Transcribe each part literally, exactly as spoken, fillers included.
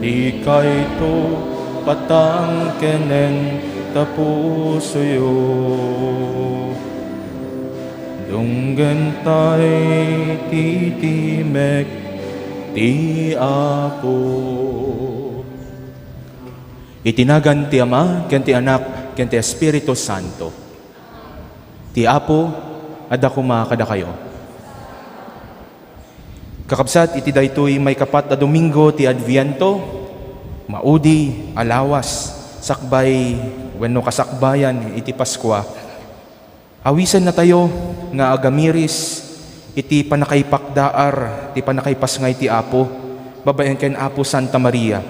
Ikayto patang kenen ta pusoyo. Dunggen tay titimek ti Apo. Iti nagan ti Ama, ken ti Anak, ken ti Espiritu Santo. Ti Apo adda koma kadakayo. Kakabsat, iti daytoy maikapat a Domingo ti Adviento, maudi a lawas sakbay wenno kasakbayan iti Paskua, awisennatayo nga agamiris iti pannakaipakdaar ti pannakaipasngay ti Apo babaen ken Apo Santa Maria.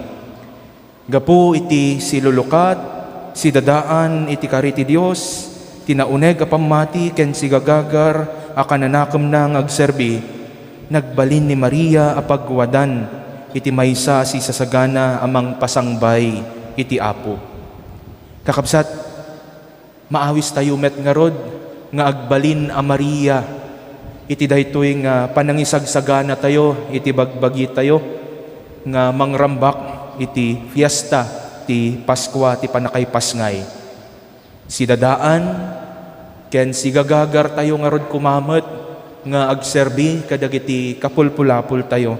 Gapu iti silulukat, sidadaan iti kari ti Dios, ti nauneg a pammati ken sigagagar a kananakemna nga agserbi, nagbalin ni Maria a pagwadan iti maysa a sisasagana a mangpasangbay iti Apo. Kakabsat, maawistayo met ngarud nga agbalin a Maria iti daytoy nga panangisagsaganatayo iti bagbagitayo nga mangrambak iti fiesta ti Paskua ti Pannakaipasngay. Sidadaan ken sigagagartayo ngarud koma met nga agserbi kadagiti kapulpulapoltayo,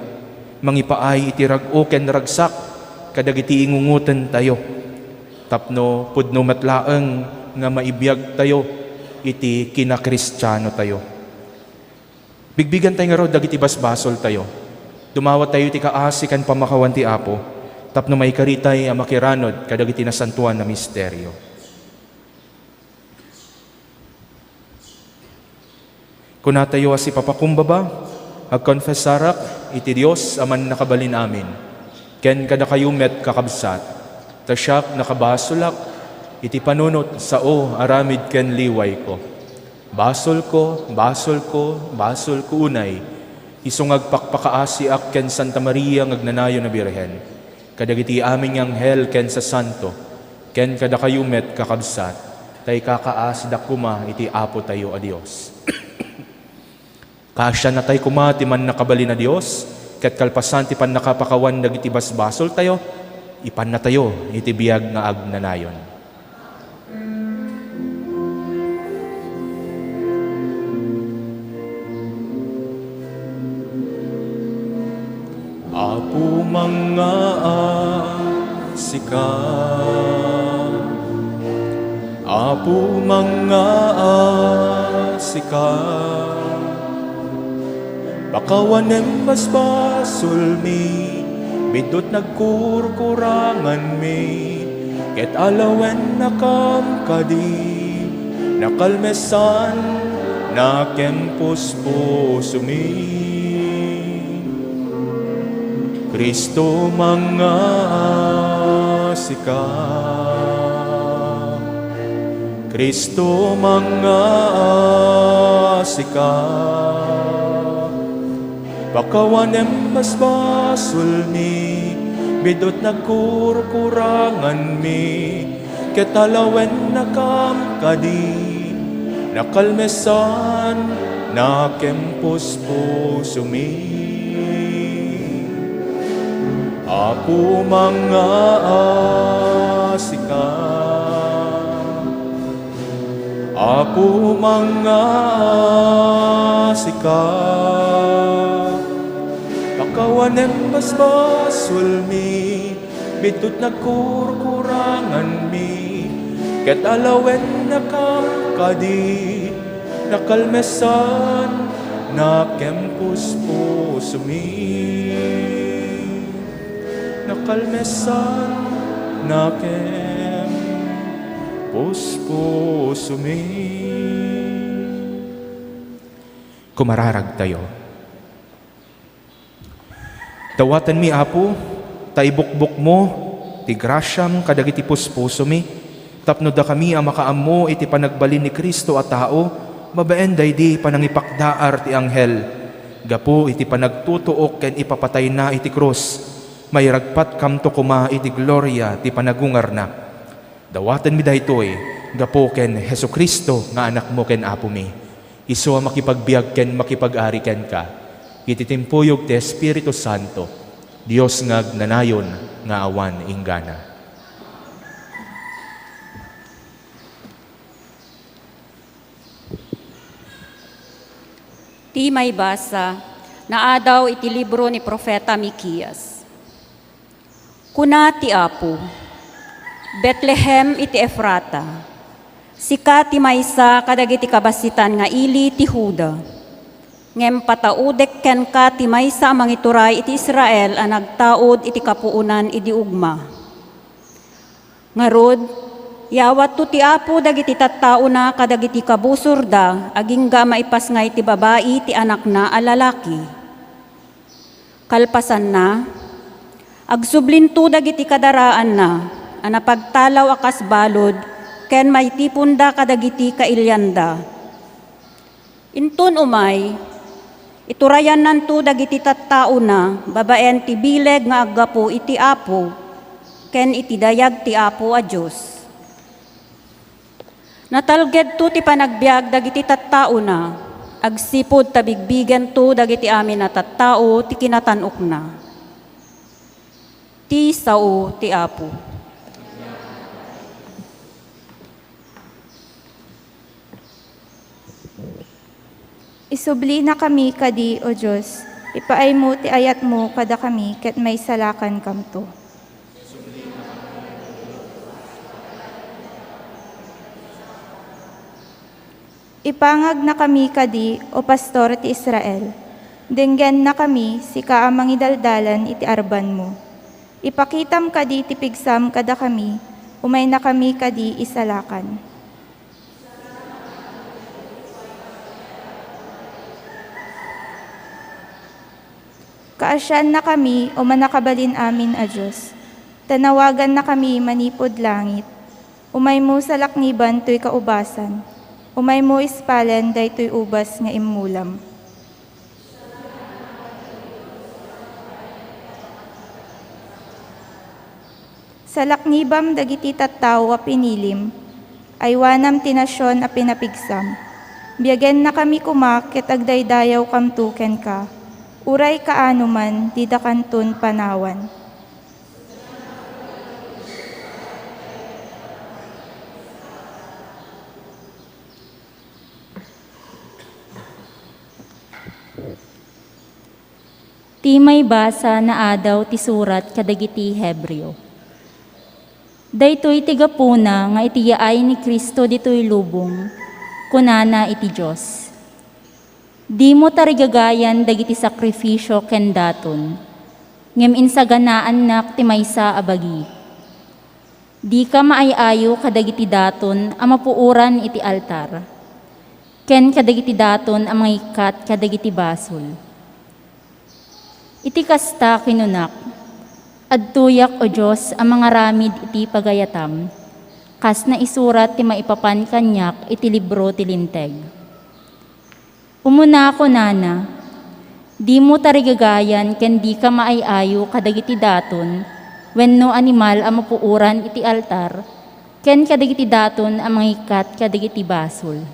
mangipaay iti rag-o ken ragsak kadagiti ingungotentayo. Tapno pudno met laeng nga maibiagtayo iti kinakristianotayo. Bigbigentayo ngarud dagiti basbasoltayo. Dumawatayo iti kaasi ken pamakawan ti Apo tapno maikaritay a makiranod kadagiti nasantoan a misterio. Kunatayo a sipapakumbaba, agkonfesarak iti Dios a Mannakabalin-amin, ken kadakayo met, kakabsat, ta siak nakabasolak iti panunot sao aramid ken liwayko. Basolko, basolko, basolko unay, isu nga agpakpakaasiak ken Santa Maria nga agnanayon a Birhen, kadagiti amin nga anghel ken sasanto, ken kadakayo met, kakabsat, ta ikakaasidak koma iti Apotayo a Dios. Kaasiannatay koma ti Mannakabalin a Dios, ket kalpasan ti pannakapakawan dagiti basbasoltayo, ipannatayo iti biag nga agnanayon. Apo, mangngaa sika. Apo, mangngaa sika. Pakawanem basbasolmi, biddut nagkurkuranganmi, ket alawennakam kadi, nakalmesan nakem puspusomi. Cristo, mangngaa sika. Cristo, mangngaa sika. Pakawanem basbasolmi, biddut nagkurkuranganmi, ket alawennakam kadi, nakalmesan nakem puspusomi. Apo, mangngaa sika. Apo, mangngaa sika. Pakawanem basbasolmi, biddut nagkurkuranganmi, ket alawennakam kadi, nakalmesan nakem puspusomi. Nakalmesan nakem puspusomi. Kumararagtayo. Dawatenmi, Apo, ta ibukbokmo ti grasiam kadagiti puspusomi, tapno dakami a makaammo iti panagbalin ni Cristo a tao babaen daydi panangipakdaar ti anghel. Gapu iti panagtutuok ken ipapatayna iti krus, mairagpatkamto koma iti gloria ti panagungarna. Dawatenmi daytoy gapu ken Jesu-Cristo nga Anakmo ken Apomi, isu a makipagbiag ken makipag-ari kenka, iti timpuyog ti Espiritu Santo, Dios nga agnanayon nga awan inggana. Ti maibasa, naadaw iti libro ni Profeta Mikias. Kuna ti Apo, "Betlehem iti Efrata, sika ti maysa kadagiti kabassitan nga ili ti Juda. Ngem pataudek kenka ti maysa a mangituray iti Israel a nagtaud iti kapuonan idi ugma." Ngarud, yawatto ti Apo dagiti tattaona kadagiti kabusorda, agingga a maipasngay ti babai ti anakna a lalaki. Kalpasanna, agsublinto dagiti kadaraanna a napagtalaw a kas balud ken maitiponda kadagiti kailianda. Inton umay, iturayannanto dagiti tattaona babaen ti bileg nga aggapu iti Apo ken iti dayag ti Apo a Dios. Natalgedto ti panagbiag dagiti tattaona agsipud ta bigbigento dagiti amin a tattao ti kinatan-okna. Ti sao ti Apo. Isublinakami kadi, O Dios, ipaaymo ti ayatmo kadakami ket maisalakankamto. Ipangagnakami kadi, O Pastor ti Israel. Denggennakami, sika a mangidaldalan iti arbanmo. Ipakitam kadi ti pigsam kadakami, umaynakami kadi isalakan. Kaasiannakami, O Mannakabalin-amin a Dios, ta nawagannakami manipud langit. Umaymo salakniban toy kaubasan. Umaymo ispalen daytoy ubas nga immulam. Salaknibam dagiti tattao a pinilim, aywanam ti nasion a pinapigsam. Biagennakami koma ket agdaydayawkamto kenka. Uray kaano man, didakanton panawan. Ti maibasa naadaw ti surat kadagiti Hebreo. Daytoy ti gapuna nga iti yaay ni Cristo ditoy lubong, kunana iti Dios, "Dimo tarigagayan dagiti sakrifisio ken daton, ngem insaganaannak ti maysa a bagi." Dika maay-ayo kadagiti daton a mapuoran iti altar, ken kadagiti daton a mangikkat kadagiti basol. Iti kasta, kinunak, "Adtoyak, O Dios, a mangaramid iti pagayatam, kas naisurat ti maipapan kaniak iti libro ti Linteg." Umuna, kunana, "Dimo tarigagayan ken dika maay-ayo kadagiti daton wenno animal a mapuoran iti altar ken kadagiti daton a mangikkat kadagiti basol."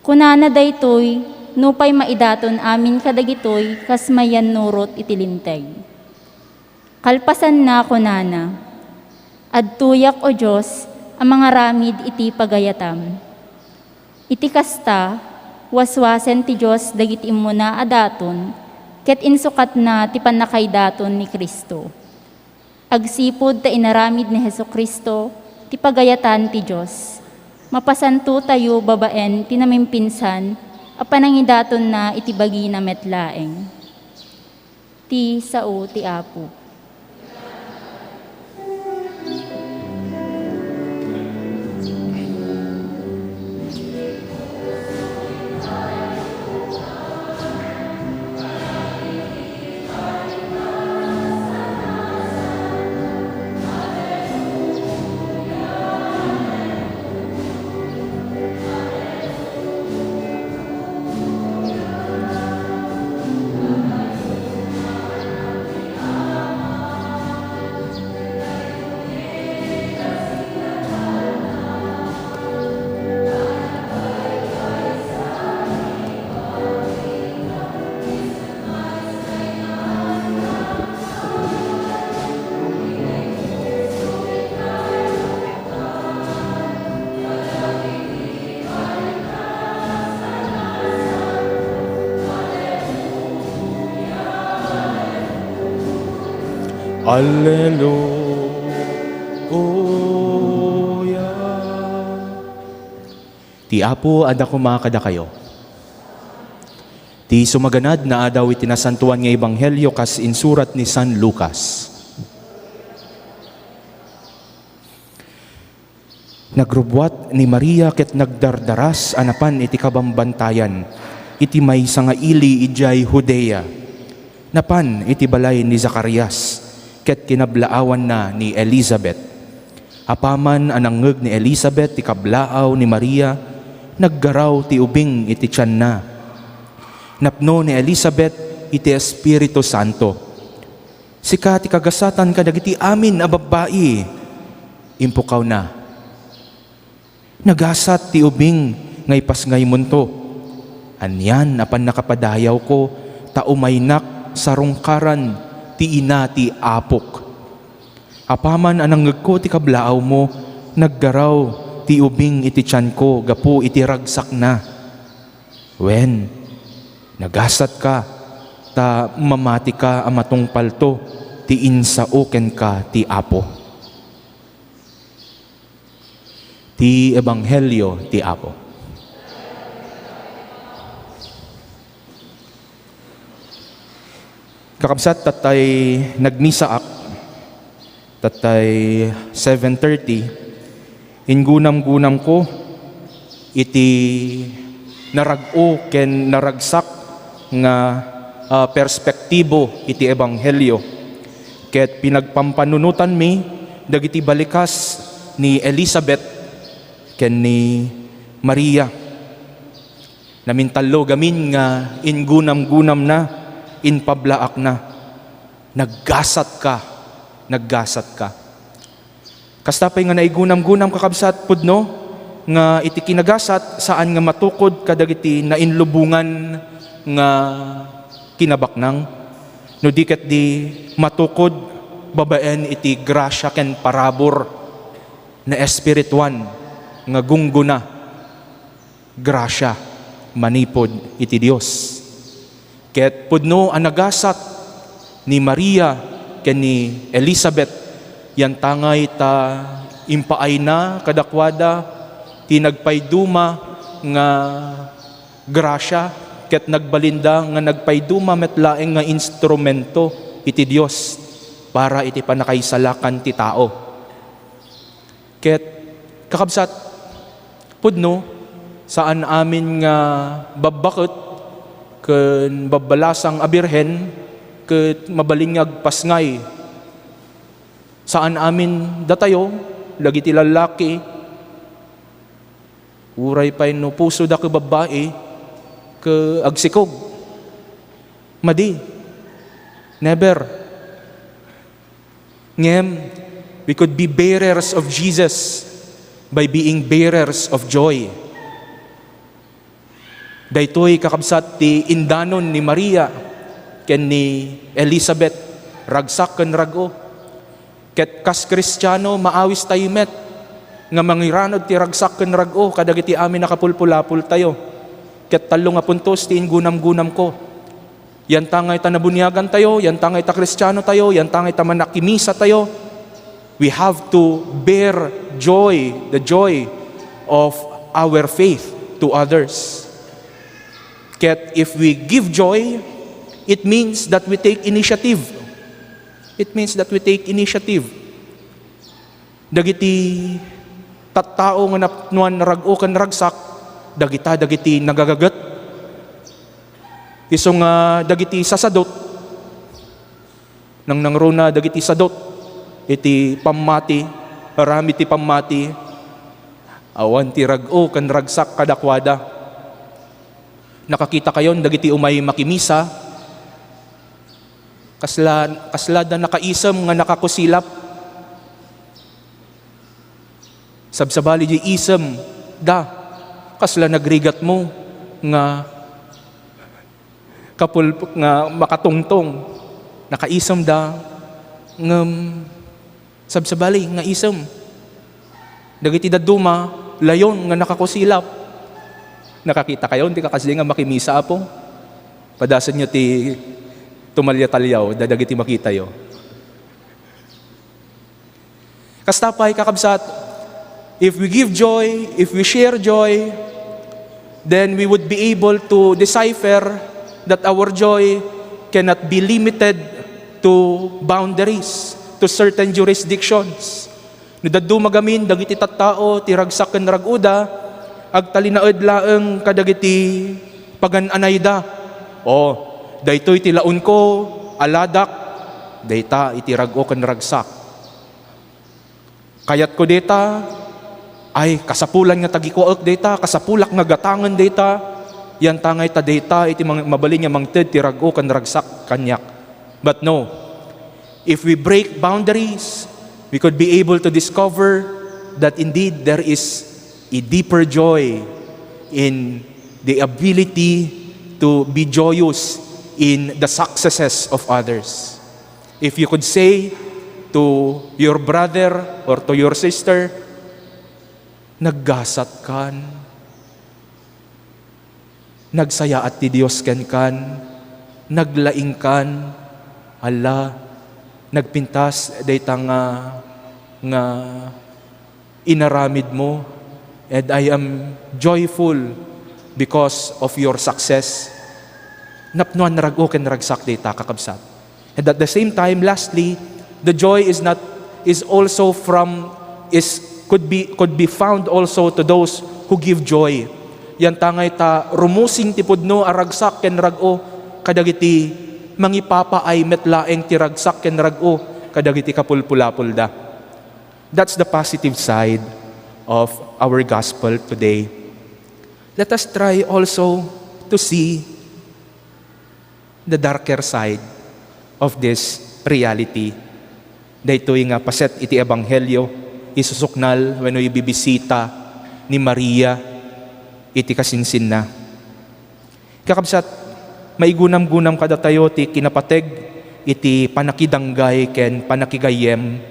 Kunana daytoy nupay maidaton amin kadagitoy kas mayannurot iti Linteg. Kalpasanna, kunana, "Adtoyak, O Dios, a mangaramid iti pagayatam." Iti kasta, waswasen ti Dios dagiti immuna a daton ket insukatna ti pannakaidaton ni Cristo. Agsipud ta inaramid ni Jesu-Cristo ti pagayatan ti Dios, mapasantotayo babaen ti namimpinsan a panangidatonna iti bagina met laeng. Ti sao ti Apo. Alleluia. Ti Apo adda koma kadakayo. Ti sumaganad nga adaw iti Nasantoan nga Ebanghelio kas insurat ni San Lucas. Nagrubbuat ni Maria ket nagdardaras a napan iti kabambantayan iti maysa nga ili idiay Judea. Napan iti balay ni Zacarias ket kinablaawanna ni Elizabeth. Apaman a nangngeg ni Elizabeth ti kablaaw ni Maria, naggaraw ti ubing iti tianna. Napno ni Elizabeth iti Espiritu Santo. "Sika ti kagasatan kadagiti amin a babbai," impukawna. "Nagasat ti ubing nga ipasngaymonto. Anian a pannakapadayawko ta umaynak sarungkaran ti ina ti Apok. Apaman a nangngegko ti kablaawmo, naggaraw ti ubing iti tianko gapu iti ragsakna. Wen, nagasatka ta mamatika a matungpalto ti insao kenka ti Apo." Ti Ebanghelio ti Apo. Kakabsat, tatay nagmisaak, tatay seven thirty, inggunam-gunamko iti narag-o ken naragsak nga, ah, perspektibo iti Ebanghelio. Ket pinagpampanunotanmi dagiti balikas ni Elizabeth ken ni Maria. Namintallo gamin nga inggunam-gunamna, inpablaakna. "Naggasatka, naggasatka." Kasta pay nga naigunam-gunam, kakabsat, pudno nga iti kinagasat, saan nga matukod kadagiti nainlubongan nga kinabaknang, no di ketdi matukod babaen iti grasia ken parabur na espirituan nga gunggona, grasia manipud iti Dios. Ket pudno a nagasat ni Maria ken ni Elizabeth, yantangay ta impaayna kadakuada ti nagpayduma nga grasia, ket nagbalinda nga nagpayduma met laeng nga instrumento iti Dios para iti pannakaisalakan ti tao. Ket, kakabsat, pudno, saan amin nga babbaket ken babbalasang a birhen ket mabalin nga agpasngay. Saan amin datayo, dagiti lallaki, uray pay no pusoda ket babbai, ket agsikog. Madi. Never. Ngem, we could be bearers of Jesus by being bearers of joy. Daytoy, kakabsat, ti indanon ni Maria ken ni Elizabeth, ragsak ken rag-o. Ket kas Kristiano, maawis tayo met nga mangiranod ti ragsak ken rag-o kadagiti amin a kapulpulapoltayo. Ket tallo nga puntos ti inggunamgunamko. Yantangay ta nabuniagantayo, yantangay ta Kristianotayo, yantangay ta mannakimisa tayo, we have to bear joy, the joy of our faith to others. Ket if we give joy, it means that we take initiative. It means that we take initiative. Dagiti tattao nga napnoan rag-o ken ragsak, dagita dagiti nagagaget. Isu nga dagiti sasadot, nangnangruna dagiti sadot iti pammati, aramid ti pammati, awan ti rag-o ken ragsak kadakuada. Nakakitakayon dagiti umay makimisa, Kasla-, kaslada nakaisem nga nakakusilap. Sabsabali di isem da, kasla nagrigatmo nga kapul-, nga makatungtong. Nakaisem da, ngem sabsabali nga isem. Dagiti dadduma, layon nga nakakusilap. Nakakitakayon ti kakasdi nga makimisa, Apo? Padasenyo ti tumalyataliaw, da-, dagiti makitayo. Kasta pay, kakabsat, if we give joy, if we share joy, then we would be able to decipher that our joy cannot be limited to boundaries, to certain jurisdictions. No dadduma gamin dagiti tattao ti ragsak ken rag-oda, agtalinaed laeng kadagiti pagan-anayda. O, daytoy ti laonko a ladak, dayta iti rag-o ken ragsak. Kayatko dayta, ay, kasapulan nga tagikuaek dayta, kasapulak nga gatangen dayta, yantangay ta dayta iti mang-, mabalin nga mangted ti rag-o ken ragsak kaniak. But no, if we break boundaries, we could be able to discover that indeed there is a deeper joy in the ability to be joyous in the successes of others. If you could say to your brother or to your sister, "Naggasat kan, nagsayaat ti Dios kenkan, naglaing kan, ala, nagpintas dayta nga, nga inaramid mo, and I am joyful because of your success." Napnoan rag-o ken ragsak dayta, kakabsat. And at the same time, lastly, the joy is not, is also from, is, could be, could be found also to those who give joy. Yantangay ta rumusing ti pudno a ragsak ken rag-o kadagiti mangipapaay met laeng ti ragsak ken rag-o kadagiti kapulpulapulda. That's the positive side of our gospel today. Let us try also to see the darker side of this reality. Daytoy nga paset iti ebanghelio, isusuknal wenno ibibisita ni Maria iti kasinsinna. Kakabsat, maigunam-gunam kadatayo ti kinapateg iti panakidanggay ken panakigayyem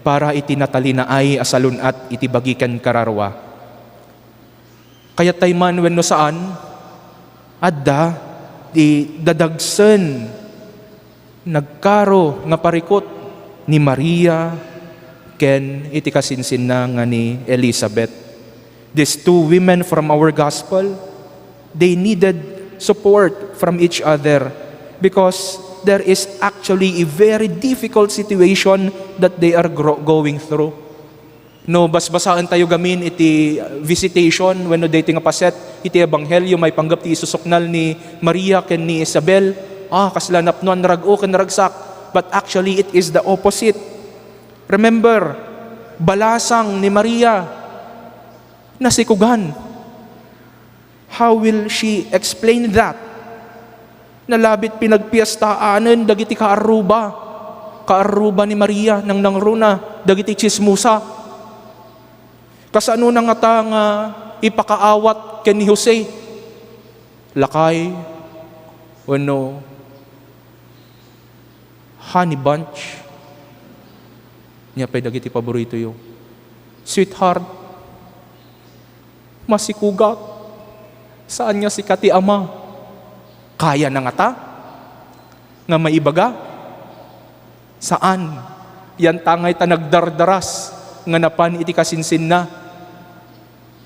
para iti natalinaay a salun-at iti bagi ken kararua. Kayatay man wenno saan, adda ti dadagsen nagkaro nga parikut ni Maria ken iti kasinsinna nga ni Elizabeth. These two women from our gospel, they needed support from each other because there is actually a very difficult situation that they are gro-, going through. No basbasaentayo gamin iti visitation wenno daytoy nga paset iti ebanghelio maipanggep ti isusuknal ni Maria ken ni Isabel, ah, kasla napnoan rag-o ken ragsak. But actually, it is the opposite. Remember, balasang ni Maria, nasikugan. How will she explain that? Nalabit pinagpiestaanen dagiti kaarruba. Kaarruba ni Maria, nangnangruna dagiti tsismosa. Kasanona ngata nga ipakaawat ken ni Jose? Lakay wenno honey bunch? Ania pay dagiti paboritoyo? Sweetheart, masikugak. Saan nga sika ti ama? Kayana ngata nga maibaga? Saan. Yantangay ta nagdardaras nga napan iti kasinsinna.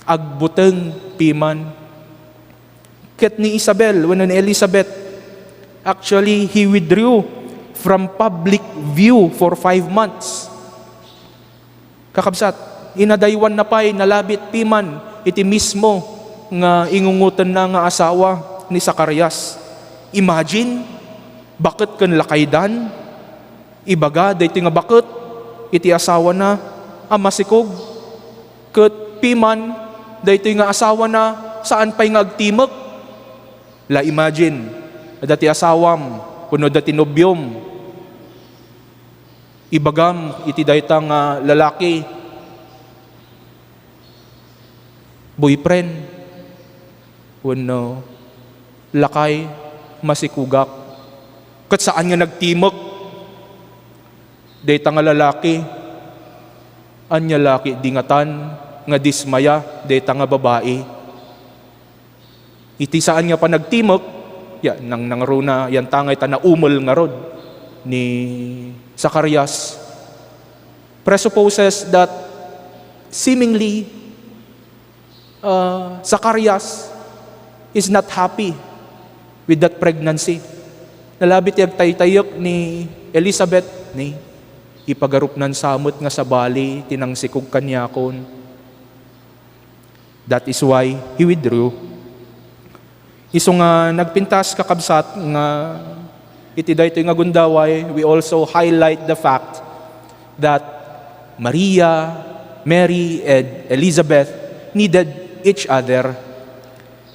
Agbuteng piman. Ket ni Isabel wenno ni Elizabeth, actually, he withdrew from public view for five months. Kakabsat, inadaywanna pay nalabit piman iti mismo nga ingungotenna nga asawa ni Zacarias. Imagine, baket ken lakaydan, ibaga daytoy nga baket iti asawana a masikog, ket piman daytoy nga asawana saan pay nga agtimek. La, imagine, adda ti asawam wenno adda ti nobiom, ibagam iti dayta nga lalaki, boyfriend wenno lakay, masikugak. Ket saan nga nagtimek dayta nga lalaki. Ania la ketdi ngatan nga dismaya dayta nga babai? Iti saan nga panagtimek, ya, nangnangruna, yantangay ta naumel ngarud ni Zacarias. presupposes that seemingly, uh, Zacarias is not happy with that pregnancy. Nalabi ti agtaytayek ni Elizabeth, ni, "Ipagarupnan sa met nga sabali ti nangsikog kaniakon." That is why he withdrew. Isu nga nagpintas, kakabsat, nga iti daytoy nga gundaway, we also highlight the fact that Maria, Mary, and Elizabeth needed each other.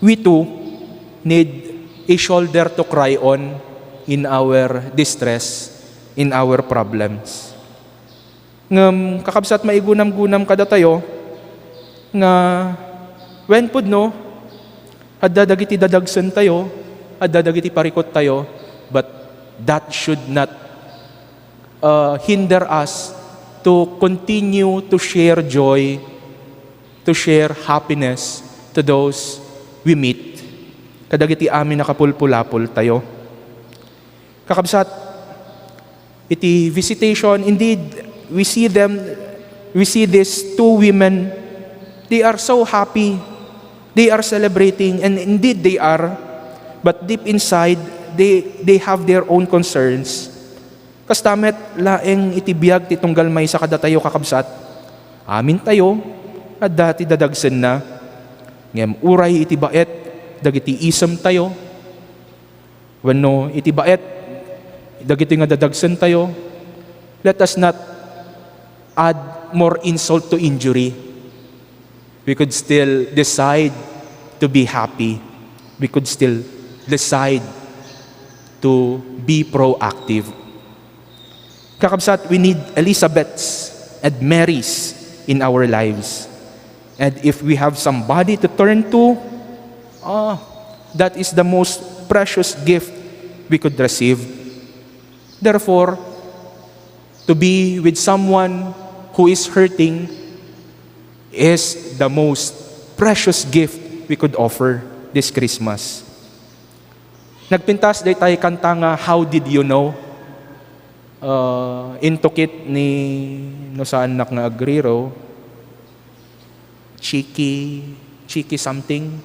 We too need a shoulder to cry on in our distress, in our problems. Ngem, kakabsat, maigunam-gunam kadatayo nga wen pudno, adda dagiti dadagsentayo, adda dagiti parikuttayo, but that should not, uh, hinder us to continue to share joy, to share happiness to those we meet, kadagiti amin a kapulpulapoltayo. Kakabsat, iti visitation, indeed, we see them, we see these two women, they are so happy, they are celebrating, and indeed they are, but deep inside, they, they have their own concerns. Kasta met laeng iti biag ti tunggal maysa kadatayo, kakabsat. Amintayo, adda ti dadagsenna. Ngem uray iti baet dagiti isemtayo, wenno iti baet dagiti nga dadagsentayo, let us not add more insult to injury. We could still decide to be happy. We could still decide to be proactive. Kakabsat, we need Elizabeths and Marys in our lives. And if we have somebody to turn to, ah, that is the most precious gift we could receive. Therefore, to be with someone who is hurting is the most precious gift we could offer this Christmas. Nagpintas daytay kanta nga "How Did You Know?" Uh, intukit ni, no saannak nga agriro, Cheeky, Cheeky something,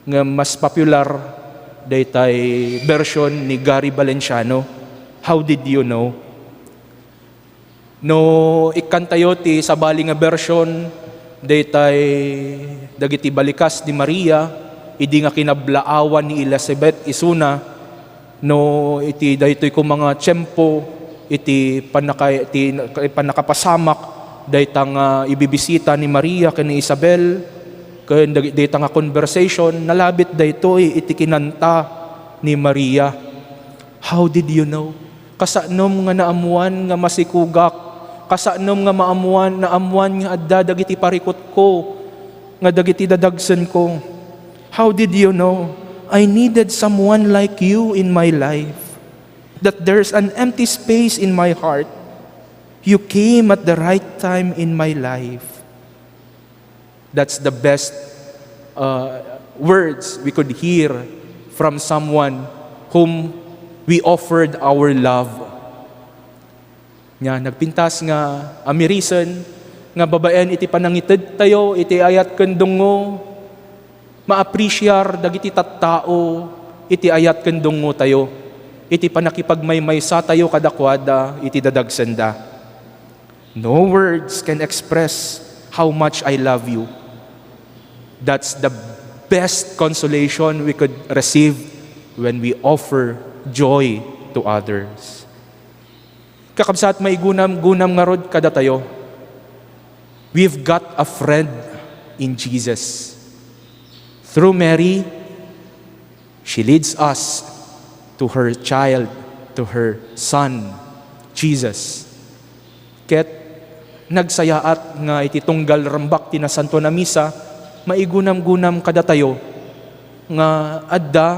nga mas popular daytay version ni Gary Valenciano, "How Did You Know?" No ikkantayo ti sabali nga version, daytay dagiti balikas ni Maria, idi nga kinablaawan ni Elizabeth isuna, no iti daytoy koma nga tiempo, iti pannaka-, iti pannakapasamak dayta nga ibibisita ni Maria ken ni Isabel, ken dag-, dayta nga conversation, nalabit daytoy iti kinanta ni Maria. "How did you know?" Kasanom nga naammuan nga masikogak. Kasanom nga maammuan, naammuan nga adda dagiti parikutko, nga dagiti dadagsenko. "How did you know? I needed someone like you in my life. That there's an empty space in my heart. You came at the right time in my life." That's the best, uh, words we could hear from someone whom we offered our love. Nya, nagpintas nga amirisen nga babaen iti panangitedtayo iti ayat ken dungngo, ma-appreciar dagiti tattao iti ayat ken dungngotayo, iti pannakipagmaymaysatayo kadakuada iti dadagsenda. No words can express how much I love you. That's the best consolation we could receive when we offer joy to others. Kakabsat, maigunam-gunam ngarud kadatayo. We've got a friend in Jesus. Through Mary, she leads us to her child, to her son, Jesus. Ket nagsayaat nga iti tunggal rumbak ti Nasantoan a Misa, maigunam-gunam kadatayo nga adda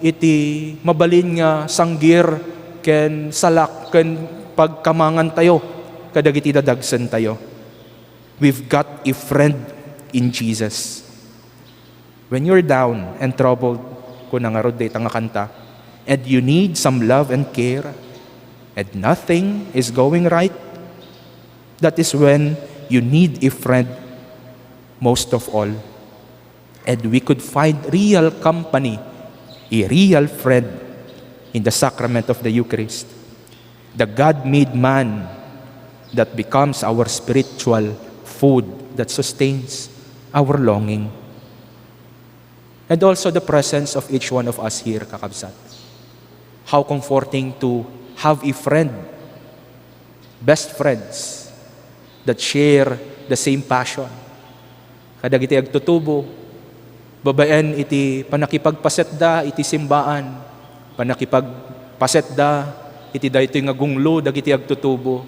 iti mabalin nga sanggir ken salak ken pagkamangantayo kadagiti dadagsentayo. We've got a friend in Jesus. When you're down and troubled, kuna ngarud dayta nga kanta, and you need some love and care, and nothing is going right, That is when you need a friend most of all. And we could find real company, a real friend, in the sacrament of the Eucharist. The God made man that becomes our spiritual food that sustains our longing. And also the presence of each one of us here, kakabsat. How comforting to have a friend, best friends, that share the same passion. Kadagiti agtutubo, babaen iti pannakipagpasetda iti simbaan, pannakipagpasetda iti daytoy nga gunglo dagiti agtutubo.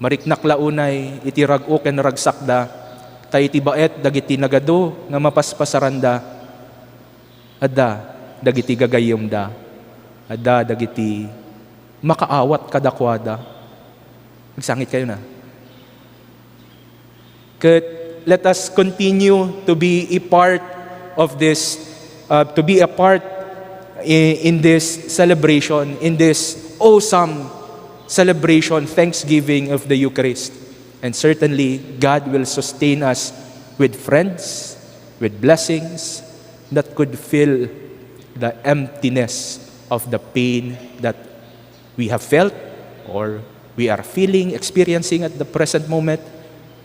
Mariknak la unay iti rag-o ken ragsakda, ta iti baet dagiti nagadu nga mapaspasaranda, adda dagiti gagayyemda, adda dagiti makaawat kadakuada. Agsangitkayo na. Ket let us continue to be a part of this, uh, to be a part i-, in this celebration, in this awesome celebration, thanksgiving of the Eucharist. And certainly, God will sustain us with friends, with blessings that could fill the emptiness of the pain that we have felt or we are feeling, experiencing at the present moment,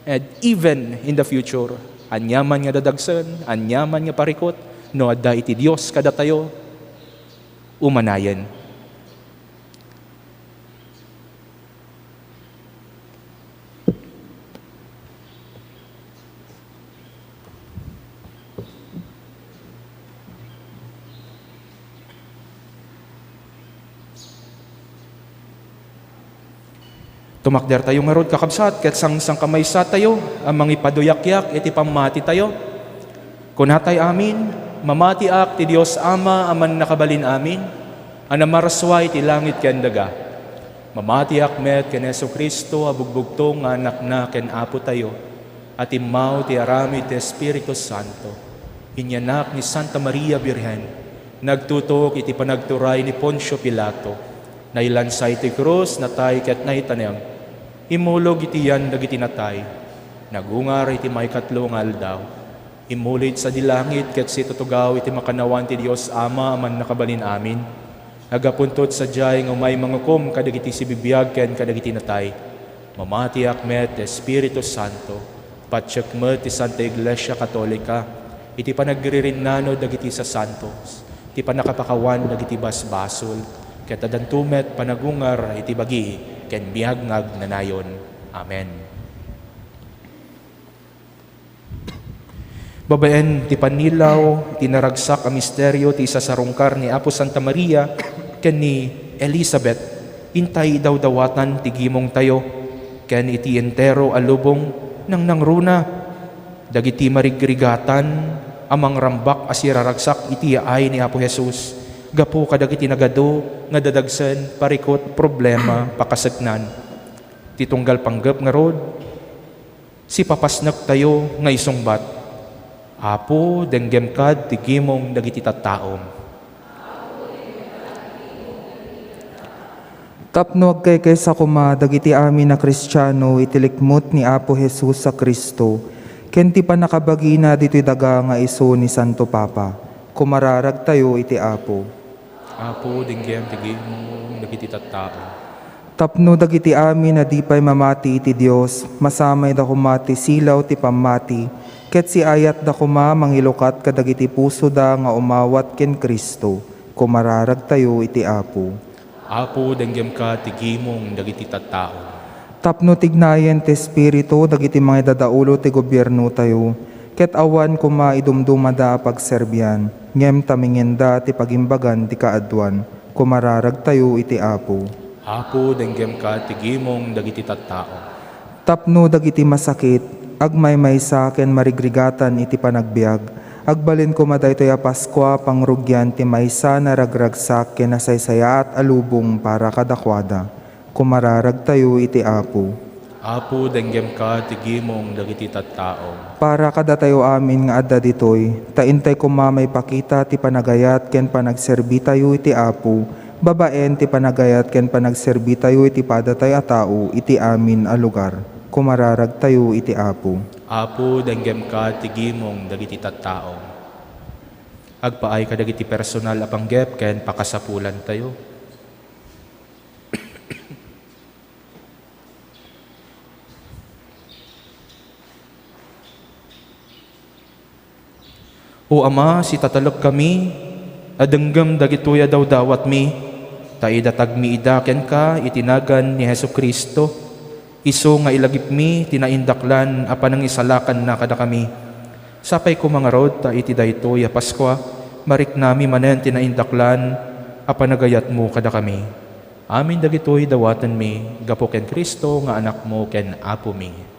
and even in the future. Ania man nga dadagsen, ania man nga parikut, no adda iti Dios kadatayo, umanayen. Tumakdertayo ngarud, kakabsat, ket sangsangkamaysatayo a mangipaduyakyak iti pammatitayo. Kunatay amin, "Mamatiak ti Dios Ama a Mannakabalin-amin, a namarsua iti langit ken daga. Mamatiak met ken Jesu-Cristo a bugbugtong nga Anakna ken Apotayo, a timmaw ti aramid ti Espiritu Santo. Inyanak ni Santa Maria Birhen, nagtutuok iti panagturay ni Poncio Pilato, nailansa iti krus, natay ket naitanem. Immulog iti yan dagiti natay. Nagungar iti maikatlo nga aldaw. Immulid sadi langit ket situtugaw iti makannawan ti Dios Ama a Mannakabalin-amin. Nagapunto sadiay nga umay mangukom kadagiti sibibiag ken kadagiti natay. Mamatiak met ti Espiritu Santo, patiek met ti Santa Iglesia Katolika, iti panagririnnano dagiti sasantos, ti pannakapakawan dagiti basbasol, ket addanto met panagungar iti bagi ken biag nga agnanayon. Amen. Babaen ti pannilaw ti naragsak a misterio ti isasarungkar ni Apo Santa Maria ken ni Elisabet, intay idawdawatan ti gimongtayo, ken iti entero a lubong nangnangruna dagiti marigrigatan a mangrambak a siraragsak iti yaay ni Apo Jesus gapu kadagiti nagadu nga dadagsen, parikut, problema, pakaseknan. Ti tunggal panggep ngarud, sipapasnektayo nga isungbat, "Apo, denggemka ti gimong dagiti tattaom." Tapno agkaykaysa koma dagiti amin a Kristiano iti likmut ni Apo Jesus a Cristo, ken ti pannakabagina ditoy daga nga isu ni Santo Papa, kumararagtayo iti Apo. Apo, denggem ti gimong dagiti tattao. Tapno dagiti amin a di pay mamati iti Dios, masamayda koma ti silaw ti pammati, ket siayatda koma mangilukat kadagiti pusoda nga umawat ken Cristo, kumararagtayo iti Apo. Apo, denggemka ti gimong dagiti tattao. Tapno tignayen ti Espiritu dagiti mangidadaulo ti gobiernotayo, ket awan koma idumdumada a pagserbian, ngem tamingenda ti pagimbagan ti kaaduan, kumararagtayo iti Apo. Apo, denggemka ti gimong dagiti tattao. Tapno dagiti masakit, agmaymaysa ken marigrigatan iti panagbiag, agbalin koma daytoy a Paskua pangrugian ti maysa naragragsak ken nasaysayaat a lubong para kadakuada. Kumararagtayo iti Apo. Apo, denggemka ti gimong dagiti tattao. Para kadatayo amin nga adda ditoy, ta intay koma maipakita ti panagayat ken panagserbitayo iti Apo, Babaen ti panagayat ken panagserbitayo iti padatay a tao iti amin a lugar, kumararagtayo iti Apo. Apo, denggemka ti gimong dagiti tattao. Agpaay kadagiti personal a panggep ken pakasapulantayo. O Ama, sitatalek kami a denggem dagitoy a dawdawatmi, ta idatagmi ida kenka iti nagan ni Jesu-Cristo, isu nga ilagipmi ti naindaklan a panangisalakanna kadakami. Sapay koma ngarud ta iti daytoy a Paskua, mariknami manen ti naindaklan a panagayatmo kadakami. Amin dagitoy dawatenmi gapu ken Cristo nga Anakmo ken Apomi.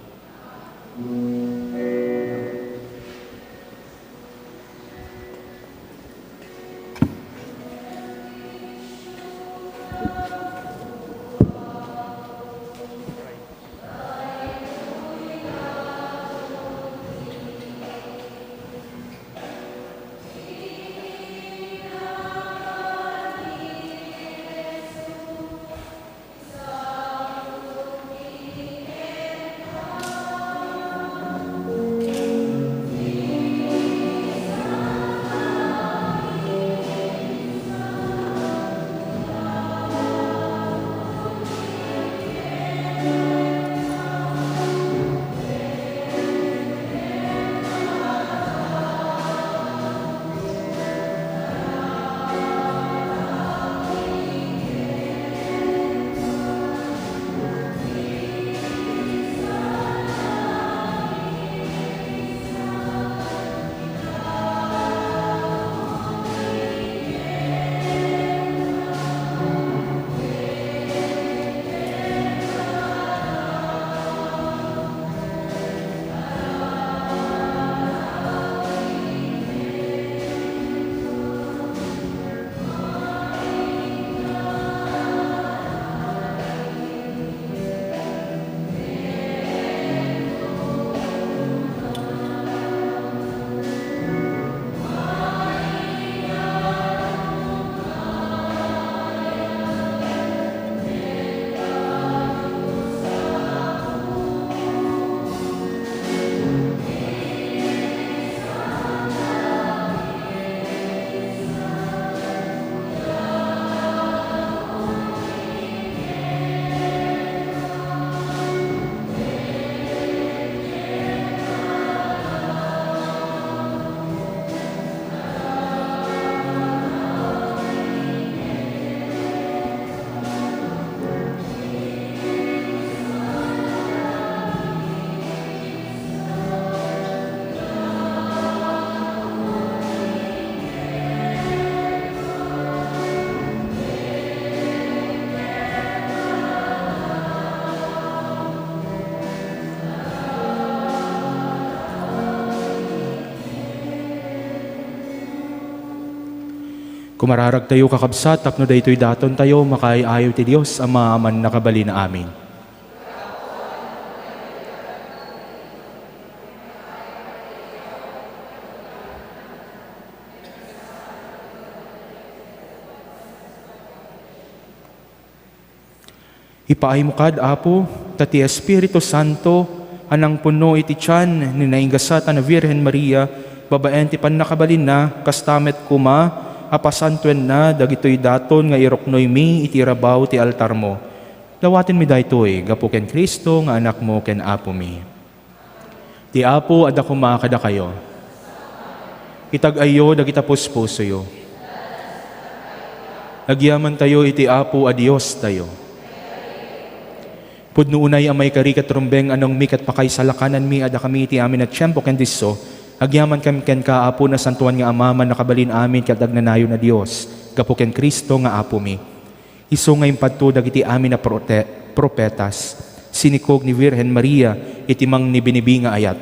Kumararagtayo, kakabsat, tapno daytoy datontayo makaay-ayo ti Dios, Ama a Mannakabalin-amin. Ipaaymo kad, Apo, ta ti Espiritu Santo a nangpunno iti tian ni naingasat a Birhen Maria babaen ti pannakabalinna, kasta met koma a pasantoenna dagitoy daton nga iruknoymi iti rabaw ti altarmo. Dawatenmi daytoy gapu ken Cristo nga Anakmo ken Apomi. Ti Apo adda koma kadakayo. Itag-ayyo dagita puspusoyo. Agyamantayo iti Apo a Diostayo. Pudno unay a maikari ket rumbeng a nangmi ket pakaisalakananmi a dakami iti amin a tiempo ken disso, agyaman ken kenka, Apo, Nasantoan nga Ama, Mannakabalin-amin ket Agnanayon a Dios, gapu ken Cristo nga Apomi. Isu nga impadto dagiti amin a prote-, propetas, sinikog ni Birhen Maria iti mangnibinibi nga ayat.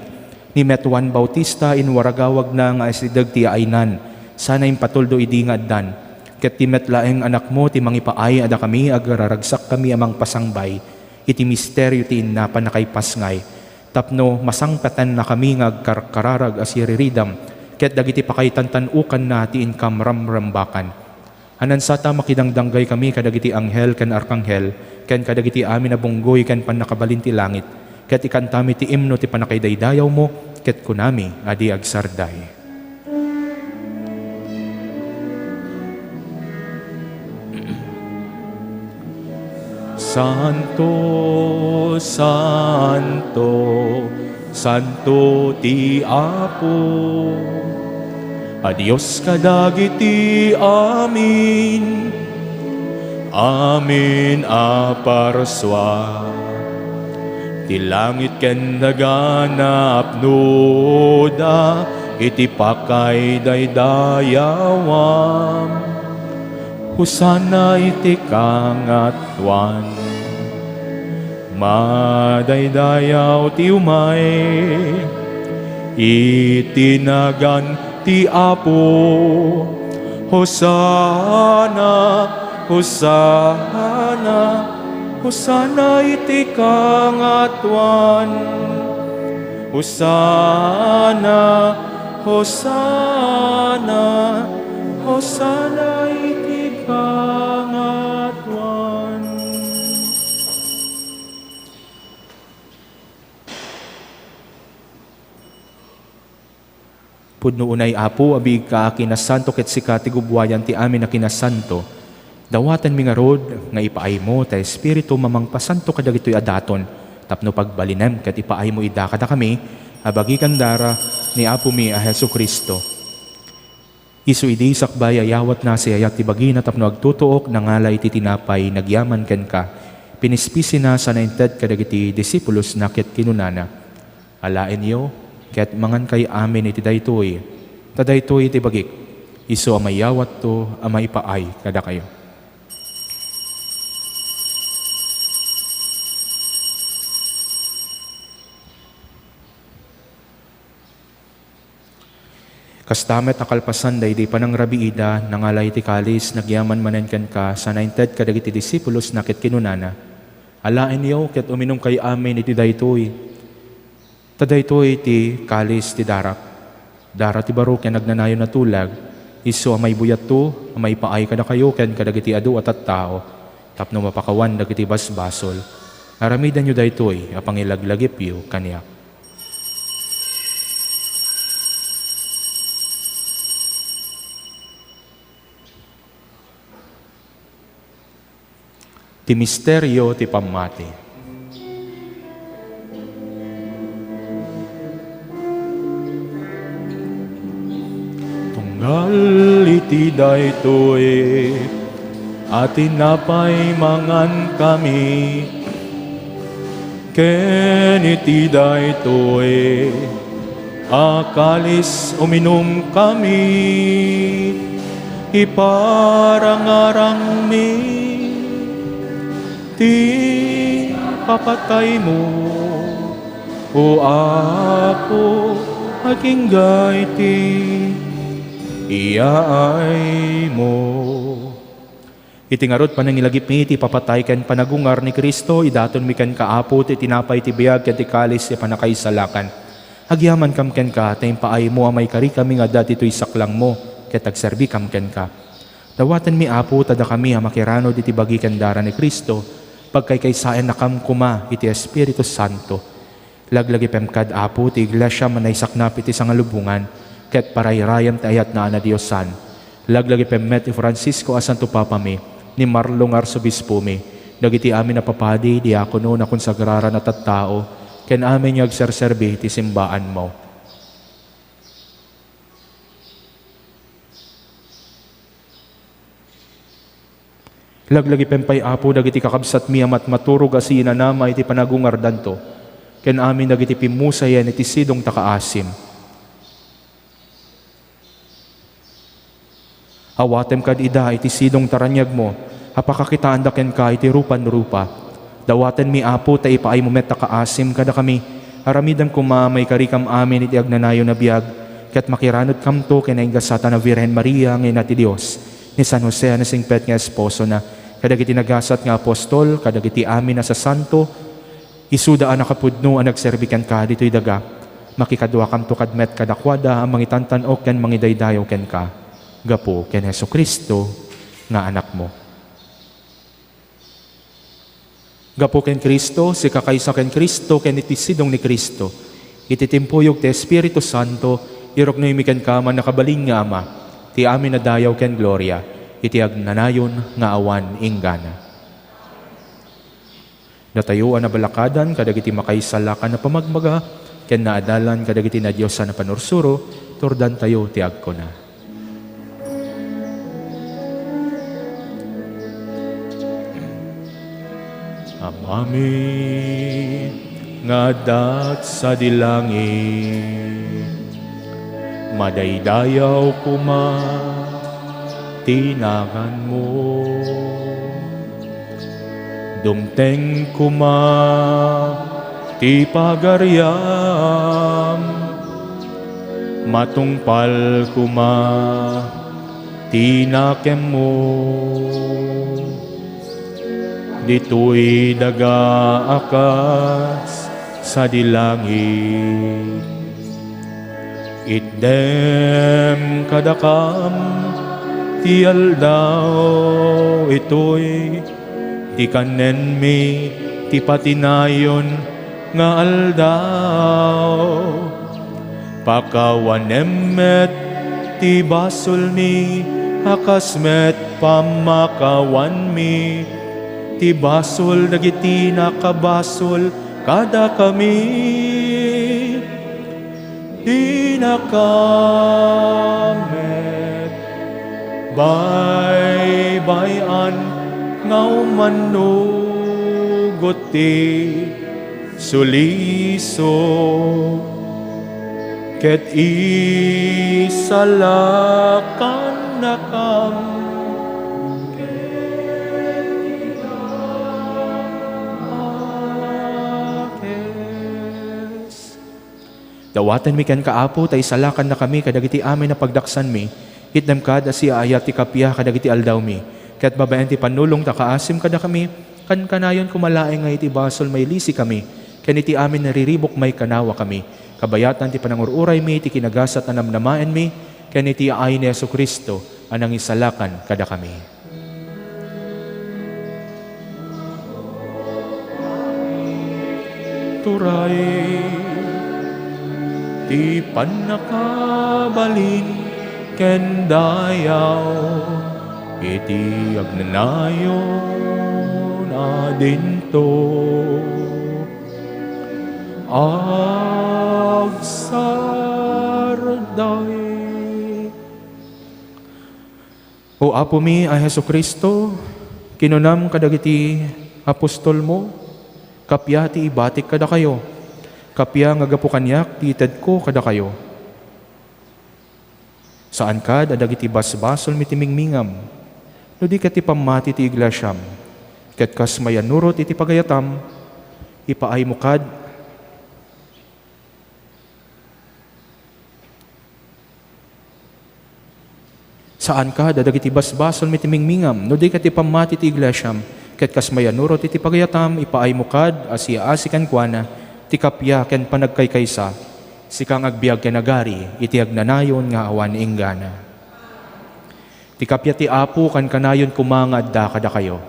Ni met Juan Bautista, inwaragawagna nga asideg ti aaynan, sana impatuldo idi nga addan. Ket ti met laeng Anakmo ti mangipaay a dakami agraragsakkami a mangpasangbay iti misterio ti inna pannakaipasngay, tapno masangpetennakami nga agkarkararag a siriridam ket dagiti pakaitantan-okanna ti inkamramrambakan. Ania sa ta makidangdanggaykami kadagiti anghel ken arkanghel, ken kadagiti amin a bunggoy ken pannakabalin ti langit, ket ikantami ti imno ti pannakaidaydayawmo, ket kunami a di agsarday: Santo, santo, santo ti Apo a Dios kadagiti amin. Amin a parsua. Ti langit ken daga naapnoda iti pakaidaydayawam. Hosanna iti kangatoan. Madaydayaw ti umay iti nagan ti Apo. Hosanna, Hosanna, Hosanna iti kangatoan. Hosanna, Hosanna, Hosanna iti kangatoan. Pudno unay, Apo, a biigka a kinasanto, ket sika ti gubbuayan ti amin a kinasanto. Dawatenmi ngarud nga ipaaymo ta Espiritum a mangpasanto kadagitoy a daton tapno pagbalinem ket ipaaymo ida kadakami a bagi ken dara ni Apomi a Jesu-Cristo. Isu idi sakbay a yawatna, siyayat ti bagina tapno agtutuok, nangala iti tinapay, nagyaman kenka, pinispisina sana inted kadagiti disipulosna ket kinunana: Alaenyo ket mangankay amin iti daytoy, ta daytoy ti bagik, isu a mayawatto a maipaay kadakayo. Kasta met a kalpasan daydi panangrabiida, nangala iti kalis, nagyaman manen kenka, sana inted kadagiti disipulosna ket kinunana: Alaenyo ket uminumkay amin iti daytoy. Ta daytoy ti kalis ti darak, dara ti baro ken agnanayon a tulag, isu a maibuyatto a maipaay kadakayo ken kadagiti adu a tattao tapno mapakawan dagiti basbasol. Aramidenyo daytoy a pangilaglagipyo kaniak. Ti misterio ti pammati. Tunggal iti daytoy a tinapay mangankami, ken iti daytoy a kalis uminumkami, iparangarangmi ti ipapataymo, O Apo, agingga iti iyaaymo. Iti ngarud, panangilagipmi iti ipapatay ken panagungar ni Cristo, idatonmi kenka, Apo, ti tinapay ti biag ken ti kalis ti pannakaisalakan. Agyamankam kenka ta impaaymo a maikarikami nga adda ditoy saklangmo ket agserbikam kenka. Dawatenmi, Apo, ta dakami a makiranud iti bagi ken dara ni Cristo, pagkaykaysaennakam koma iti Espiritu Santo. Laglagipem kad, Apo, ti Iglesiam a naisaknap iti sangalubongan ket parayrayam ti ayatna a nadiosan. Laglagipem met i Francisco a Santo Papami, ni Marlo nga Arsobispomi, dagiti amin a papadi, diakono, nakonsagraran a tattao, ken amin nga agserserbi iti simbaanmo. Laglagipem pay, Apo, dagiti kakabsatmi a matmaturog a siinanama iti panagungardanto, ken amin dagiti pimmusayen iti sidongta a kaasim. Awatem kad ida iti sidongta a raniagmo a pakakitaanda kenka iti rupan rupa. Dawatenmi, Apo, ta ipaaymo met a kaasim kadakami. Aramiden koma a maikarikam amin iti agnanayon a biag, ket makiranudkamto ken naingasatan a Birhen Maria nga Ina ti Dios, ni San Jose a nasingpet nga esposona, kadagiti nagasat nga apostol, kadagiti amin a sasanto. Isuda a nakapudno a nagserbi kenka ditoy daga, makikaduakamto kad met kadakuada a mangitantan-ok ken mangidaydayaw kenka. Gapu ken Jesu-Cristo, nga Anakmo. Gapu ken Cristo, sika kaysa ken Cristo, ken iti sidong ni Cristo, iti timpuyog ti Espiritu Santo, iruknoymi kenka, mannakabalin nga Ama, ti amin a dayaw ken gloria, iti agnanayon nga awan inggana. Datayo a nabalakadan kadagiti makaisalakan a pamagbaga ken naadalan kadagiti nadiosan a panursuro, turdantayo ti agkuna: Amami nga adda sadi langit, madaydayaw koma ti naganmo. Dumteng koma ti pagariam, matungpal koma ti nakemmo. Ditoy daga a kas sadi langit. Itdem kadakam ti aldaw itoy, ti kannenmi ti patinayon nga aldaw. Pakawanem met ti basolmi a kas met pammakawanmi ti basol dagiti nakabasol kadakami. Dinakam met baybay-an nga umannugot ti suliso, ket isalakannakam ket idaakes. Dawatenmi kenka, Apo, ta isalakannakami kadagiti amin a pagdaksanmi. Itdem kad a siaayat ti kappia kadagiti aldawmi, ket babaen ti pannulong ta kaasim kadakami, kankanayon koma laeng nga iti basol mailisikami, ken iti amin a riribuk maikanawakami. Kabayatan ti panangur-uraymi iti kinagasat a namnamaenmi, ken iti yaay ni Jesu-Cristo a nangisalakan kadakami. Turay ti pannakabalin ken dayaw iti agnanayon a dinto. Agsarday. O Apomi a Jesu-Cristo, kinunam kadagiti apostolmo, kappia ti ibatik kadakayo, kappia nga gapu kaniak ti itedko kadakayo. Saan kad a dagiti basbasolmi ti mingmingam, no di ket ti pammati ti iglesiam, ket kas mayannurot iti pagayatam, ipaaymo kad Saan kad a dagiti basbasolmi ti mingmingam, no di ket ti pammati ti iglesiam, ket kas mayannurot iti pagayatam, ipaaymo kad a siaasi kenkuana ti kappia ken panagkaykaysa, sika nga agbiag ken agari iti agnanayon nga awan inggana. Ti kappia ti Apo kankanayon koma nga adda kadakayo.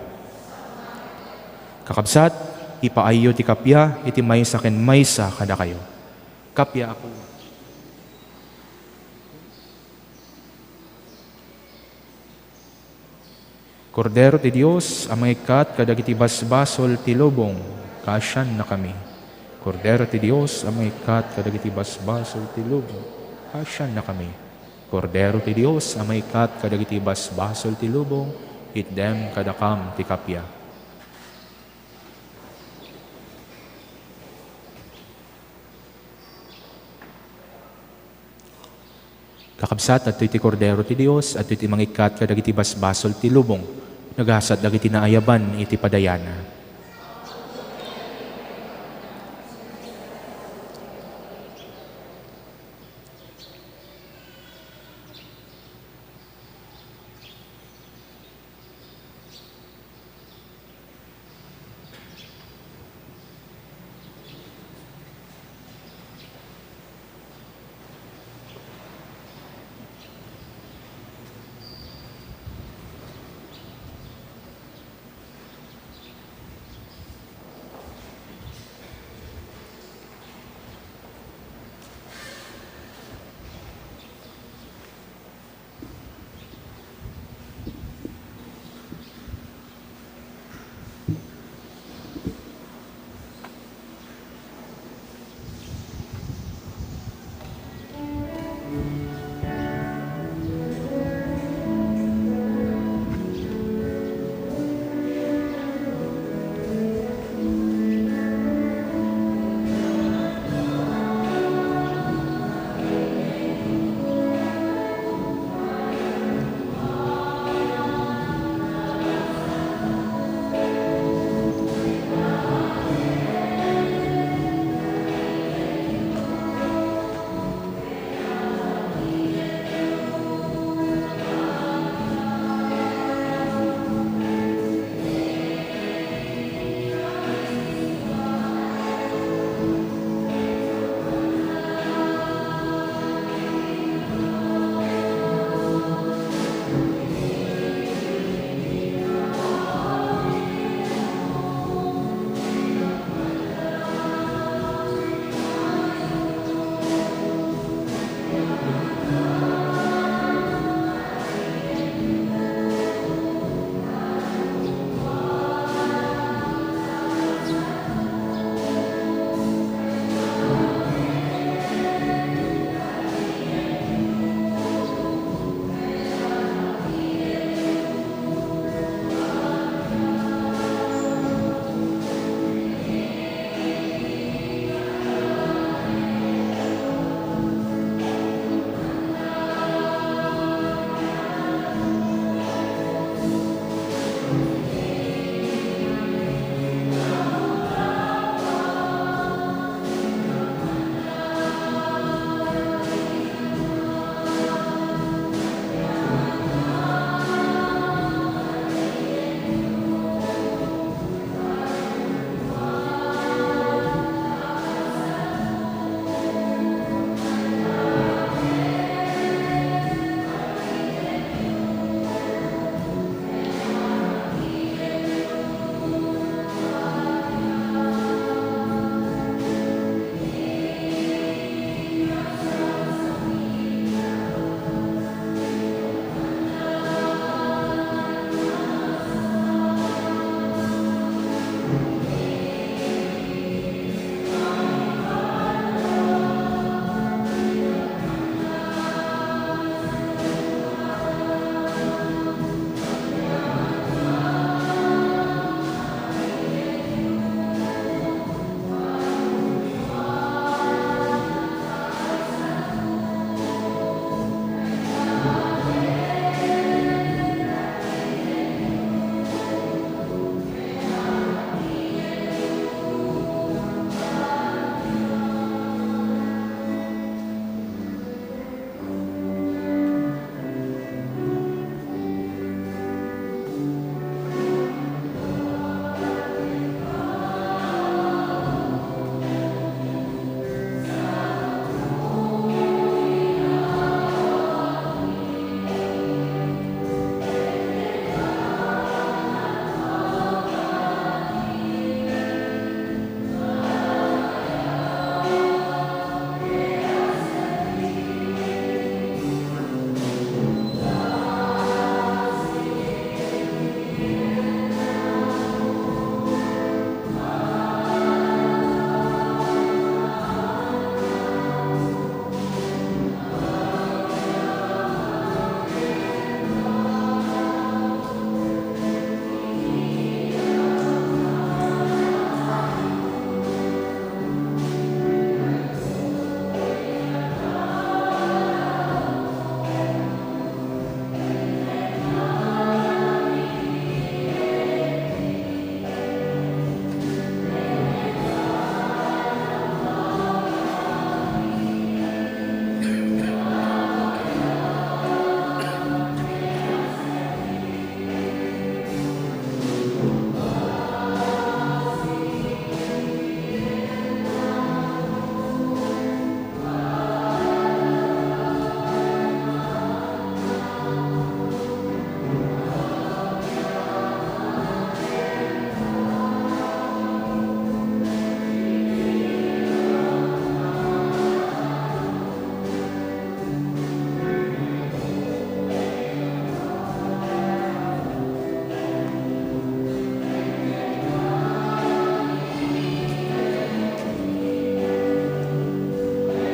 Kakabsat, ipaayyo ti kappia iti maysa ken maysa kadakayo. Kappia, Apo. Kordero ti Dios a mangikkat kadagiti basbasol ti lubong, kaasiannakami. Kordero ti Dios a mangikkat kadagiti basbasol ti lubong, kaasiannakami. Kordero ti Dios a mangikkat kadagiti basbasol ti lubong, itdem kadakam ti kappia. Kakabsat, adtoy ti Kordero ti Dios, adtoy ti mangikkat kadagiti basbasol ti lubong. Nagasat dagiti naayaban iti padayana.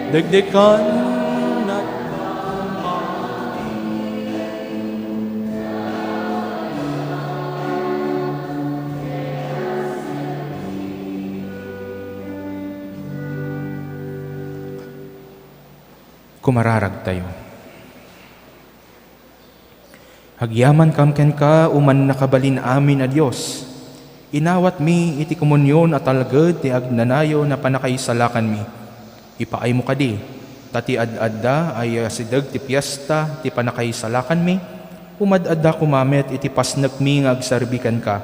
Dagdikan. Kumararagtayo. Agyamankam kenka, O Mannakabalin-amin a Dios. Inawatmi iti komunion a talged ti agnanayon a pannakaisalakanmi. Ipaaymo kadi, ta ti ad-adda a iyasideg ti fiesta ti pannakaisalakanmi, umaddada koma met iti pasnekmi nga agserbi kenka,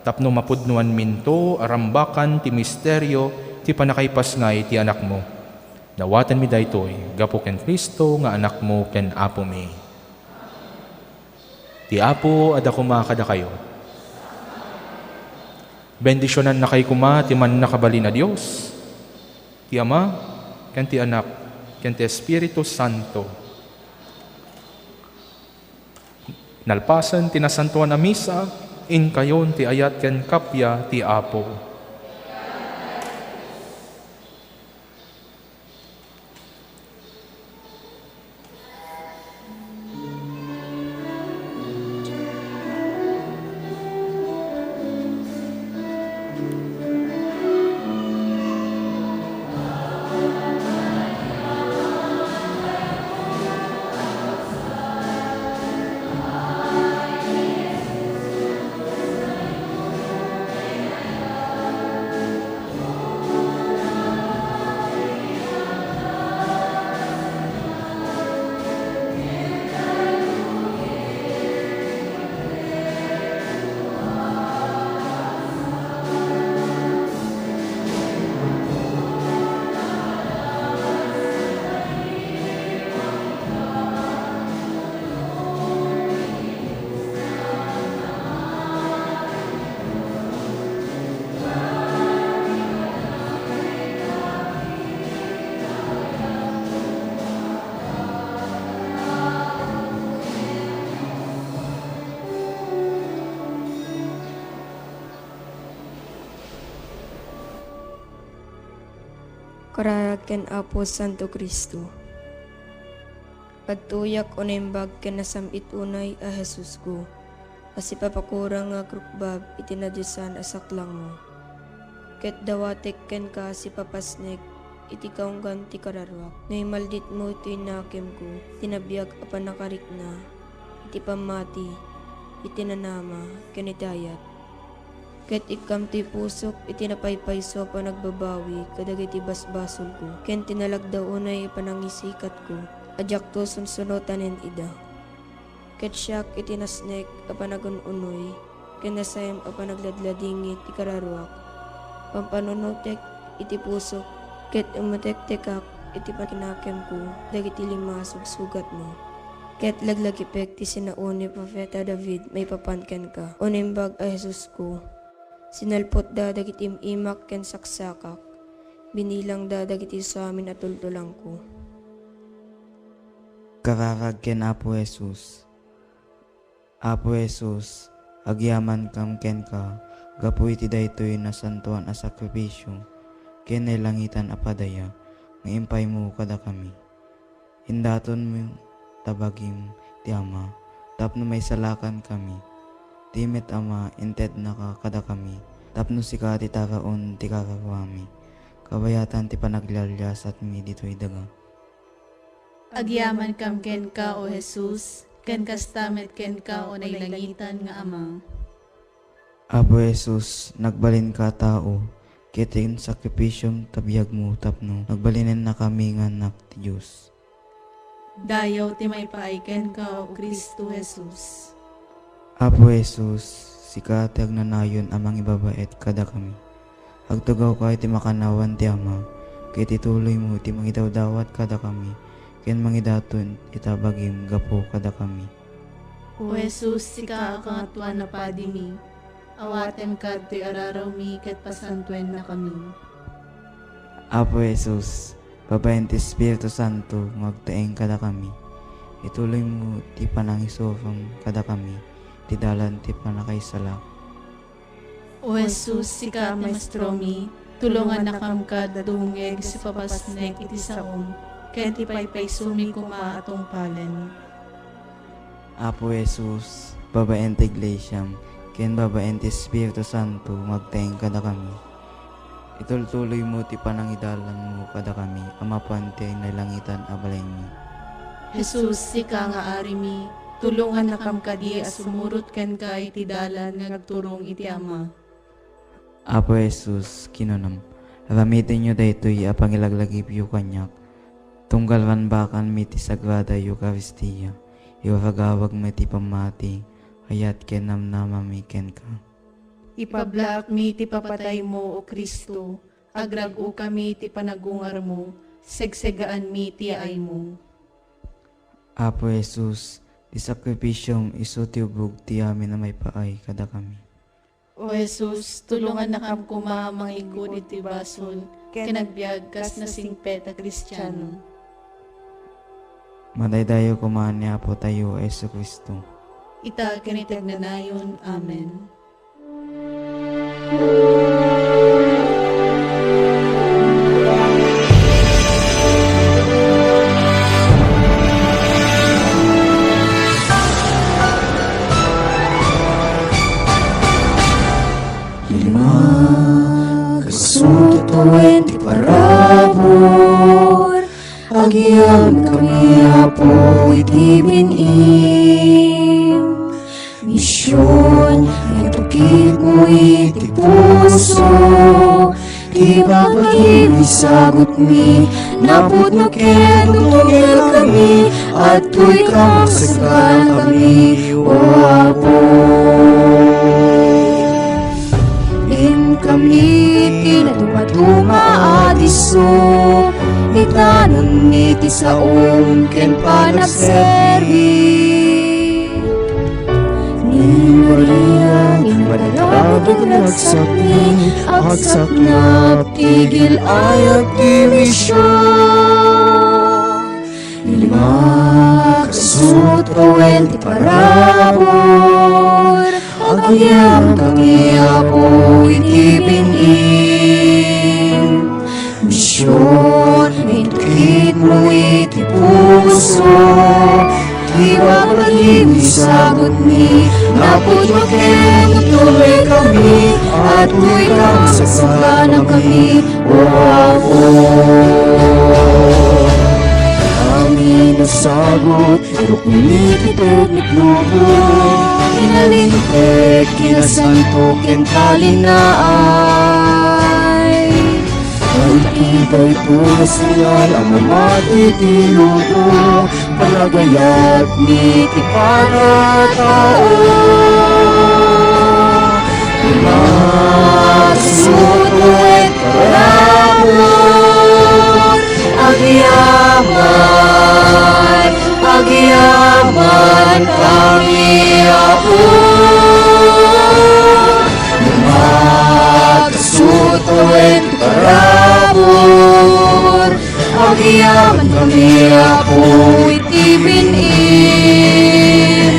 tapno mapudnoanminto a rambakan ti misterio ti pannakaipasngay ti Anakmo. Dawatenmi daytoy gapu ken Cristo nga Anakmo ken Apomi. Ti Apo adda koma kadakayo. Bendisionannakayo koma ti Mannakabalin a Dios, ti Ama, ken ti Anak, ken ti Espiritu Santo. Nalpasen ti Nasantoan a Misa, inkayon ti ayat ken kappia ti Apo. Kararag ken Apo Santo Cristo. Agtuyak o naimbag ken nasam-it unay a Jesusko, a sipapakurang nga agrukbab iti nadiosan a saklangmo. Ket dawatek kenka a sipapasnek iti kaunggan ti kararuak. No imalditmo ti nakemko, ti nabiag a pannakarikna iti pammati, iti nanama, ken iti ayat. Ket ikkam ti pusok iti napaypayso a panagbabawi kadagiti basbasolko, ken ti nalagda unay a panangisikatko a diakto sunsunotanen ida. Ket siak iti nasnek a panagun-unoy ken nasaem a panagladladingit ti kararuak. Pampanunotek iti pusok ket umetektekak iti pakinakemko dagiti lima a sugsugatmo. Ket laglagipek ti sinao ni Profeta David maipapan kenka, O Naimbag a Jesusko. Sinalpotda dagiti im-imak ken saksakak, binilangda dagiti samin a tultulangko. Kararag ken Apo Jesus. Apo Jesus, agyamankam kenka gapu iti daytoy nasantoan a sakrifisio ken nailangitan a padaya nga impaymo kadakami. Indatonmo ta bagim ti Ama tapno maisalakankami. Ti met Ama, intednaka kadakami tapno sika ti taraon ti kararuami, kabayatan ti panaglialiasatmi ditoy daga. Agyamankam kenka, O Jesus, ken kasta met kenka, O nailangitan nga Ama. Apo Jesus, nagbalinka a tao, ket ti insakripisom ta biagmo tapno nagbalinennakami nga annak ti Dios. Dayaw ti maipaay kenka, O Cristo Jesus. Apo Jesus, sika ti agnanayon a mangibabaet kadakami. Agtugawka iti makannawan ti Ama, ket ituloymo ti mangidawdawat kadakami, ken mangidaton ita bagim gapu kadakami. O Jesus, sika a Kangatoan a Padimi, awatenka ditoy ararawmi ket pasantuennakami. Apo Jesus, babaen ti Espiritu Santo nga agtaeng kadakami, ituloymo ti panangisurom kadakami ti dalan ti pannakaisalak. O Jesus, sika a Maestromi, Tulongannakam kad dungngeg ti papasnek iti saom, ken ti paypaysomi koma a tungpalen. Apo Jesus, babaen ti Iglesiam, ken babaen ti Espiritu Santo, agteng kadakami. Itultuloymo ti panangidalanmo kadakami a mapan ti nailangitan a balaymi. Jesus, sika nga Arimi, tulongannakam kadi a sumurot kenka iti dalan nga agturong iti Ama. Apo Jesus, kinunam, ramitenyo daytoy a pangilaglagipyo kaniak, tunggal rambakanmi ti Sagrada Eukaristia, iragawagmi ti pammati, ayat ken namnamami kenka. Ipablaakmi ti papataymo, O Cristo, agrag-okami ti panagungarmo, segsegaanmi ti yaaymo. Apo Jesus, ti sakrifisiom isu ti ubog ti amin a maipaay kadakami. O Jesus, tulongannakam koma a mangikut iti basol ken agbiag kas nasingpet a Kristiano. Madaydayaw koma ni Apotayo a Jesu-Cristo. Ita ken iti agnanayon. Amen. Lima, kasu ti tawen ti parabur, agyamankami, Apo, iti bin-im. Mision, intukitmo iti puso, ti babagim isagutmi, napudno ken tutungekami, adtoy kam saganankami, O Apo. Inkami ti nadumaduma a disso, itanonmi ti saom ken panagserbi. Ni Maria, immadiata nga agsakmi, agsaknap ti gil-ayat ti mision. Lima, kasu ti tawen ti parabur, agyamankami, Apo, iti bin-im. Mision, intukitmo iti puso, ti babagim isagutmi, napudno ken tutungekami, adtoy kam saganankami, O Apo. Amin a sagut, irukmi ti teknik lubo, inalinteg, kinasanto, ken talinaay. Ay, iti daytoy a signal a mamati ti lubo, panagayat ni ti panatao. Masutuet parabur, agyaman, agyaman kami, Apo. Masutuet parabur, agyamankami, Apo, iti bin-im.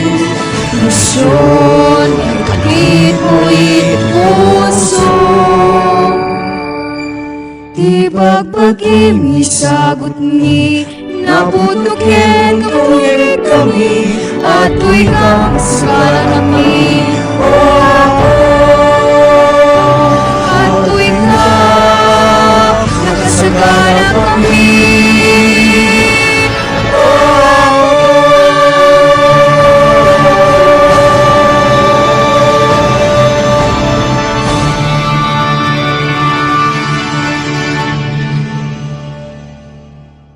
Mision, intukitmo iti puso, ti babagim isagutmi, napudno ken tutungekami, adtoy kam saganankami, O Apo. Adtoy ka, nakasaganankami,